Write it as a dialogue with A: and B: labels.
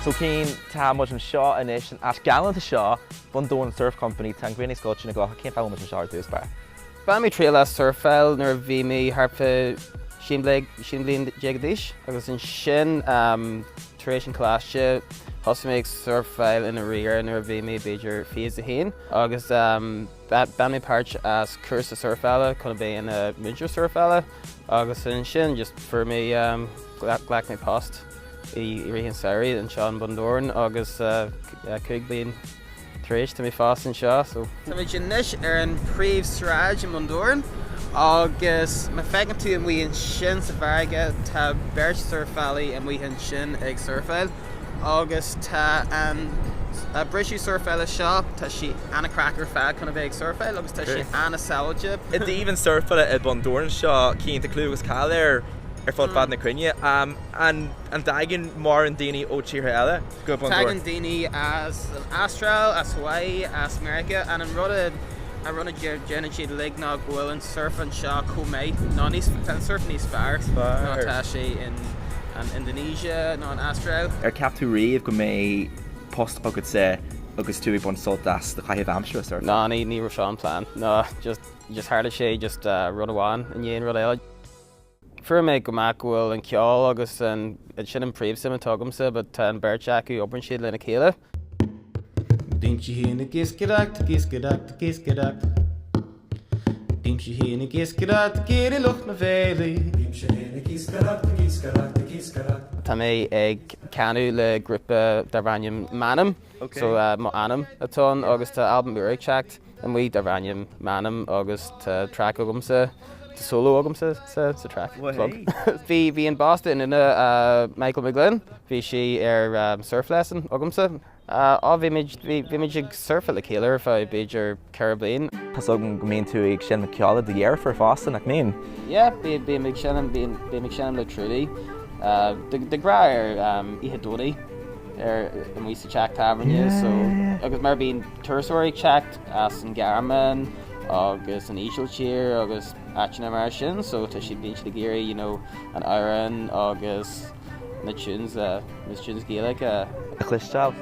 A: So Cian, tá muid anseo anois san áit galánta seo, Bundoran Surf Company, tá an ghrian ag scoilteadh na gclocha, cén fáth a bhfuil muid anseo ar dtús báire?
B: Bhain mé triail as surfáil nuair a bhí mé thart fá 16 bliain d'aois agus ansin tar éis an choláiste thosaigh mé ag surfáil i ndáiríre nuair a bhí mé b'fhéidir 21 agus bhain mé páirt as cúrsa surfála chun a bheith ina múinteoir surfála agus ansin just fuair mé ghlac mé post i rith an samhraidh anseo in Bundoran agus 5 bliain Tar éis, tá mé fós anseo, so. Táimid anois ar an príomhsráid i mBun Dobhráin agus má feiceann tú amuigh ansin sa bhfarraige tá beirt surfálaí amuigh ansin ag surfáil agus tá an briseadh surfála seo, tá sé an-craic ar fad chun a bheith ag surfáil agus tá sé an-sábháilte.
A: I dtaobh an surfála i mBun Dobhráin seo, Cian, tá clú agus cáil air ar fud fad na cruinne. An dtagann mórán daoine ó tíortha eile? go Bun
B: Dobhráin. Tagann daoine as an Astráil, as Hawaii, as Meiriceá and an rud a an rud a déanann siad uilig ná go bhfuil an surf anseo chomh maith nó níos tá an surf níos fearr ná atá sé in an Indonesia nó an Astráil.
A: Ar cheap tú riamh go mbeidh post agatsa agus tú ag baint sult as do chaitheamh aimsire surfáil?
B: Ná ní ní raibh seo an plean. Ná just just tharla sé just rud amháin i ndiaidh an rud eile. Fuair mé go maith go bhfuil an ceol agus an, sin an príomhsuim atá agamsa but tá an beirt acu, oibríonn siad lena chéile. Bímse féin ag iascaireacht, ag iascaireacht, ag iascaireacht. Bímse féin ag iascaireacht ag iarraidh lucht mo bhéilí. Bímse féin ag iascaireacht, ag iascaireacht, ag iascaireacht. Tá mé ag canadh le grúpa darb ainm M'Anam, so mo ainm atá ann agus tá albam úr ag teacht. amuigh darb ainm M'Anam agus tá track agamsa, tá solo agamsa sa sa track. Plug. Bhí bhí an boss de Inúna Michael McGlynn, bhí sé ar surf lesson agamsa. Á bhí muid bhí bhí muid ag surfáil le chéile ar feadh b'fhéidir 4 bliain.
A: Tá's agam go mbíonn tú ag seinm ceoil le do dheirfiúr fosta, nach mbíonn?
B: Yeah, bí bím ag seinm bím bím ag seinm le Trudy. De de ghnáth ar oíche Domhnaigh ar amuigh sa teach tábhairne so agus mar bíonn turasóirí ag teacht as an Ghearmáin agus an Ísiltír agus áiteanna mar sin so tá siad bíonn siad ag iarraidh you know an amhrán agus na tunes na tunes Gaeilge
A: a. A chloisteáil.